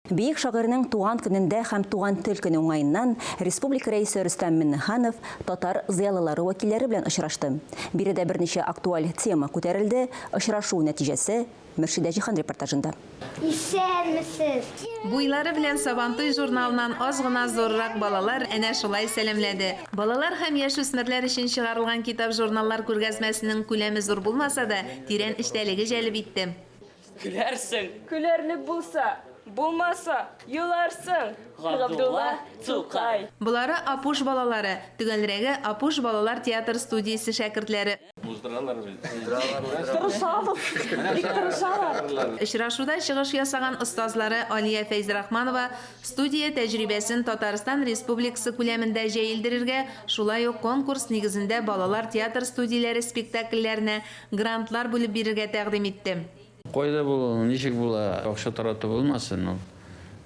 Бөек шагыйрьнең туган көнендә һәм Туган тел көне уңаеннан республика Рәисе Рөстәм Миңнеханов татар зыялылары вәкилләре белән очрашты. Биредә берничә актуаль тема күтәрелде, очрашу нәтиҗәсе, Мөршидә Җиһан репортажында. Исәнмесез! Буйлары белән Сабантуй журналыннан аз гына зуррак балалар әнә шулай сәламләде. Балалар һәм яшүсмерләр өчен чыгарылган китап-журналлар күргәзмәсенең күләме зур булмаса да, тирән эчтәлеге җәлеп итте. Көләрсең. Көләрлек булса, булмаса, еларсың. Габдулла Тукай. Болары Апуш балалары, төгәлрәге, Апуш балалар театр студиясе шәкертләре. Уздыралар бит. Тырышабыз, бик тырышалар. Очрашуда чыгыш ясаган остазлары Алия Фәйзрахманова студия тәҗрибәсен Татарстан Республикасы күләмендә җәелдерергә, шулай ук конкурс нигезендә балалар театр студияләре спектакльләренә грантлар бүлеп бирергә тәкъдим итте. Кайда бу, ничек була, акча тарату булмасын ул,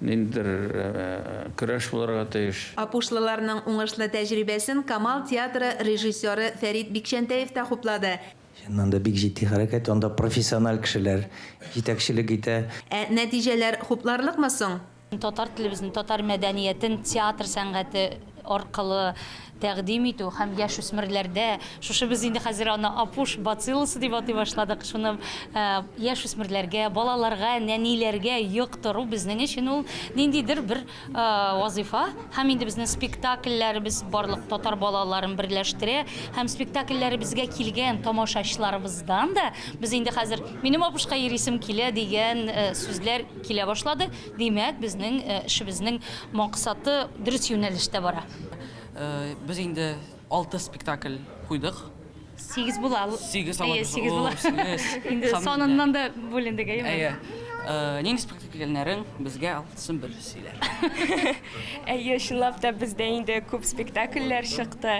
ниндидер көрәш булырга тиеш. Апушлыларның уңышлы тәҗрибәсен Камал театры режиссеры Фәрит Бикчәнтәев та хуплады. Чыннан да бик җитди хәрәкәт, анда профессиональ кешеләр җитәкчелек итә. Ә нәтиҗәләр хупларлыкмы соң? Татар телебезне, татар мәдәниятен театр сәнгате аркылы тәкъдим итү һәм яшүсмерләрдә, шушы без инде хәзер аны Апуш бацилласы дип атый башладык, шуны яшүсмерләргә, балаларга, нәниләргә йоктыру безнең өчен ул ниндидер бер вазыйфа. Һәм инде безнең спектакльләребез барлык татар балаларын берләштерә һәм спектакльләребезгә килгән тамашачыларыбыздан да без инде хәзер минем Апушка йөрисем килә дигән сүзләр килә башлады. Димәк, безнең эшебезнең максаты дөрес юнәлештә бара. Без инде алты спектакль куйдык. Сигез була. Сигез ала. Әйе, сигез була. Сигез. Инде саныннан да бүлендек, әйеме? Әйе. Нинди спектакльләрен безгә алтысын бер сөйләр. Әйе, чынлап та бездә инде күп спектакльләр чыкты.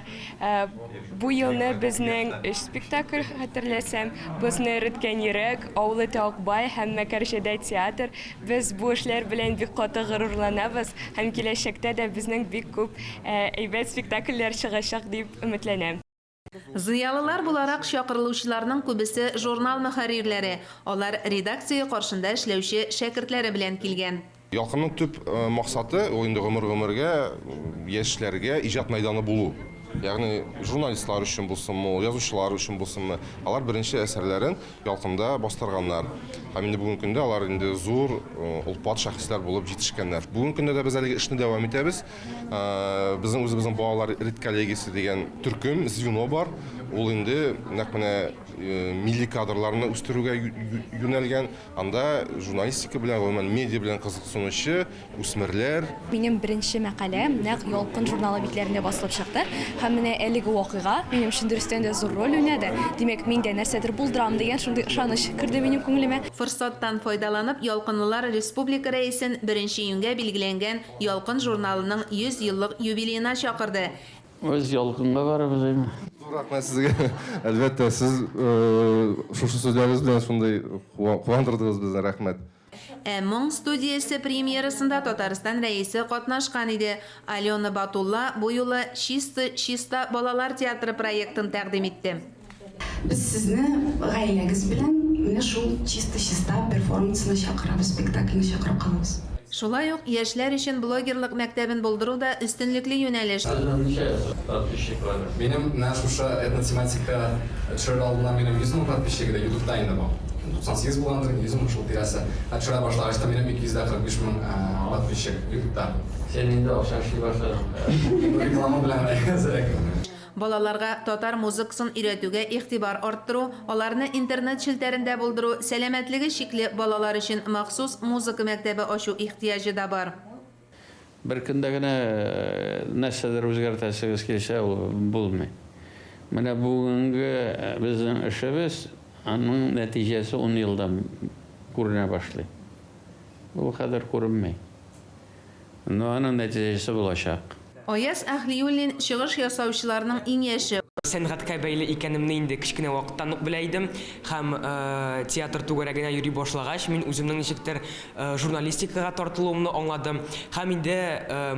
Бу елны безнең өч спектакль, хәтерләсәм, Бозны эреткән йөрәк, Авыл эте Акбай һәм Мәкәрҗәдә театр. Без бу эшләр белән бик каты горурланабыз һәм киләчәктә дә безнең бик күп әйбәт спектакльләр чыгачак дип өметләнәм. Зыялылар буларак чакырылучыларның күбесе журнал мөхәррирләре, алар редакция каршында эшләүче шәкертләре белән килгән. Ялкынның төп максаты, ул инде гомер-гомергә яшьләргә иҗат мәйданы булу. Ягъни журналистлар өчен булсынмы ул, язучылар өчен булсынмы, алар беренче әсәрләрен Ялкында бастырганнар. Һәм инде бүгенге көндә алар инде зур, олпат шәхесләр булып җитешкәннәр. Бүгенге көндә дә без әлеге эшне дәвам итәбез. Безнең үзебезнең балалар редколлегиясе дигән төркем, звено бар. Ул инде нәкъ менә милли кадрларны үстерүгә юнәлгән. Анда журналистика белән, гомумән, медиа белән кызыксынучы үсмерләр. Минем беренче мәкаләм нәкъ Ялкын журналы битләрендә басылып чыкты. Һәм менә әлеге вакыйга минем өчен дөрестән дә зур роль уйнады. Димәк, мин дә нәрсәдер булдырам дигән шундый ышаныч керде минем күңелемә. Форсаттан файдаланып, ялкынлылар республика Рәисен беренче июньгә билгеләнгән Ялкын журналының 100 еллык юбилеена чакырды. Без Ялкынга барабыз әйме. Зур рәхмәт сезгә. Әлбәттә, сез шушы сүзләрегез белән шундый куандырдыгыз безне, рәхмәт. Ә Моң студиясе премьерасында Татарстан Рәисе катнашкан иде. Алена Батулла бу юлы Чисто чиста балалар театры проектын тәкъдим итте. Без сезне гаиләгез белән менә шул Чисто чиста перформансына чакырабыз, спектакленә чакырып калабыз. Шулай ук яшьләр өчен блогерлык мәктәбен булдыру да өстенлекле юнәлеш. Хәзер ничә подписчик бар? Минем менә шушы этнотематика төшерер алдыннан минем 100 мең подписчик иде, ютубта инде бу. 98 булгандыр инде, 100 мең шул тирәсе. Ә төшерә башлагач та минем 245 мең подписчик ютубта. Син инде акча эшли башладың. Реклама белән әзрәк. Балаларга татар музыкасын өйрәтүгә игътибар арттыру, аларны интернет челтәрендә булдыру, сәламәтлеге чикле балалар өчен махсус музыка мәктәбе ачу ихтыяҗы да бар. Бер көндә генә нәрсәдер үзгәртәсегез килсә, ул булмый. Менә бүгенге безнең эшебез, аның нәтиҗәсе ун елдан күренә башлый. Ул хәзер күренми. Но аның нәтиҗәсе булачак. Аяз Әһлиуллин, чыгыш ясаучыларның иң яше. Сәнгатькә бәйле икәнемне инде кечкенә вакыттан ук белә идем һәм театр түгәрәгенә йөри башлагач, мин үземнең ничектер журналистикага тартылуымны аңладым. Һәм инде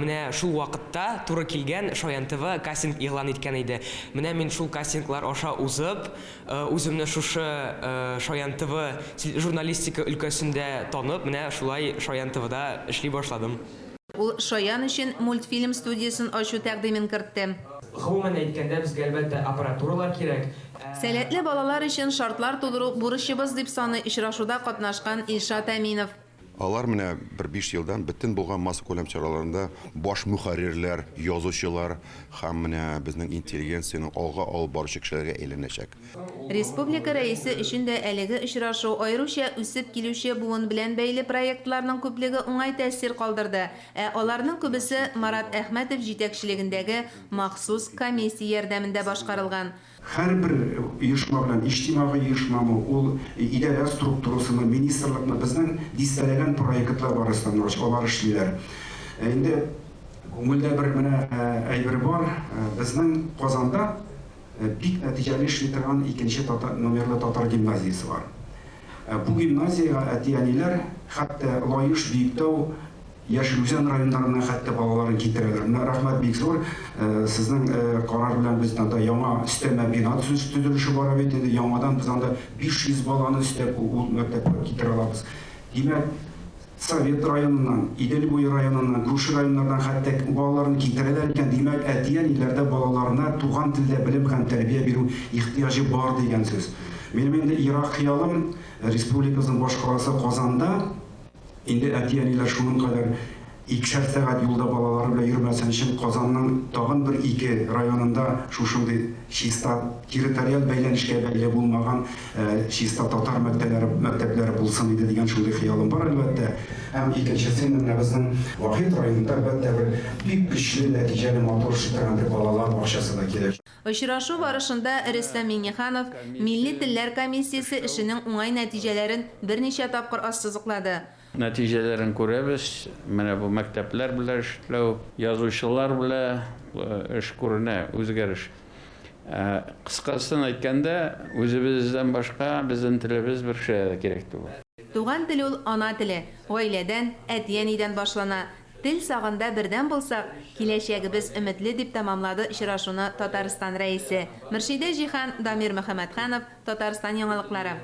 менә шул вакытта туры килгән Шаян ТВ кастинг игълан иткән иде. Менә мин шул кастинглар аша узып, үземне шушы Шаян ТВ журналистика өлкәсендә танып, менә шулай Шаян ТВда эшли башладым. Ул Шаян өчен мультфильм студиясен ачу тәкъдимен кертте. Гомумән әйткәндә, безгә, әлбәттә, аппаратуралар кирәк. Сәләтле балалар өчен шартлар тудыру бурычыбыз, дип саный очрашуда катнашкан Илшат Әминов. Алар менә бер биш елдан бөтен булган массакүләм чараларында баш мөхәррирләр, язучылар һәм менә безнең интеллигенциянең алга алып баручы кешеләргә әйләнәчәк. Республика Рәисе өчен дә әлеге очрашу, аеруча үсеп килүче буын белән бәйле проектларның күплеге уңай тәэсир калдырды. Ә аларның күбесе Марат Әхмәтов җитәкчелегендәге махсус комиссия ярдәмендә башкарылган. Һәрбер оешма белән, иҗтимагый оешмамы ул, идарә структурасымы, министрлыкмы, безнең дистәләгән проектлар бар, Рөстәм Нурович, алар эшлиләр. Инде күңелдә бер менә әйбер бар, безнең Казанда бик нәтиҗәле эшли торган икенче татар номерлы татар гимназиясе бар. Бу гимназиягә әти-әниләр хәтта Лаеш, Биектау, Яшел Үзән районнарыннан хәтта балаларын китерәләр. Менә рәхмәт бик зур. Сезнең карар белән без анда яңа өстәмә бина төзелеше бара бит инде. Яңадан без анда 500 баланы өстәп ул мәктәпкә китерә алабыз. Димәк, Совет районыннан, Идел буе районыннан, күрше районнардан хәтта балаларын китерәләр икән, димәк, әти-әниләрдә балаларына туган телдә белем һәм тәрбия бирү ихтыяҗы бар дигән сүз. Минем инде ерак хыялым, республикабызның башкаласы Казанда, Инде әти-әниләр шуның кадәр икешәр сәгать юлда балалары белән йөрмәсен өчен Казанның тагын бер-ике районында шушындый чиста, территориаль бәйләнешкә бәйле булмаган чиста татар мәктәләре, мәктәпләре булсын иде дигән шундый хыялым бар, әлбәттә. Һәм икенчесе инде менә безнең Вахит районында, әлбәттә, бер бик көчле, нәтиҗәле, матур эшли торган бер балалар бакчасы да кирәк. Очрашу барышында Рөстәм Миңнеханов Милли телләр комиссиясе эшенең уңай нәтиҗәләрен берничә тапкыр ассызыклады. Нәтиҗәләрен күрәбез, менә бу мәктәпләр белән эшләү, язучылар белән эш күренә, үзгәреш. Кыскасын әйткәндә, үзебездән башка безнең телебез бер кешегә дә кирәк түгел. Туган тел ул ана теле, гаиләдән, әти-әнидән башлана. Тел сагында бердәм булсак, киләчәгебез өметле, дип тәмамлады очрашуны Татарстан Рәисе. Мөршидә Җиһан, Дамир Мөхәммәтханов, Татарстан яңалыклары.